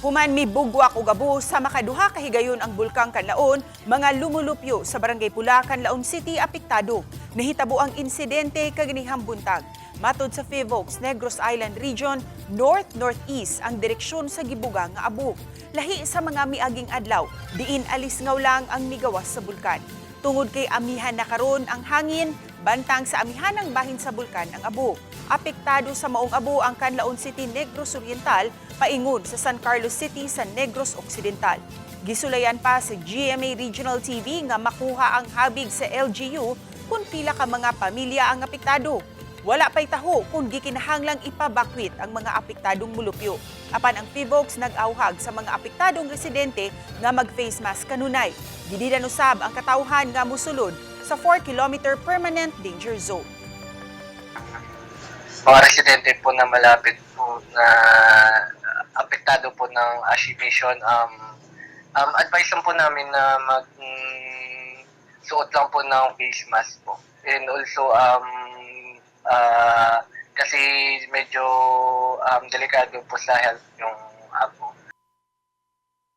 Human mibugwak og abo sa makaduha ka higayon ang Bulkang Kanlaon, mga lumulupyo sa Barangay Pula, Canlaon City apektado. Nahitabo ang insidente kaganihang buntag. Matod sa PHIVOLCS Negros Island Region, north-northeast ang direksyon sa gibuga nga abo. Lahi sa mga miaging adlaw, diin alisngaw lang ang migawas sa bulkan. Tungod kay amihan na karon ang hangin, bantang sa amihanang bahin sa bulkan ang abo. Apektado sa maong abo ang Canlaon City, Negros Oriental, paingon sa San Carlos City sa Negros Occidental. Gisulayan pa sa GMA Regional TV nga makuha ang habig sa LGU kung pila ka mga pamilya ang apektado. Wala pa'y taho kung gikinahanglang ipabakwit ang mga apektadong mulupyo. Apan ang PHIVOLCS nag-awhag sa mga apektadong residente nga mag-face mask kanunay. Gididan usab ang katawhan nga musulod sa 4-kilometer permanent danger zone. Mga residente po na malapit po na apektado po ng ash emission, advice lang po namin na mag suot lang po ng face mask po. And also, kasi medyo delikado po sa health yung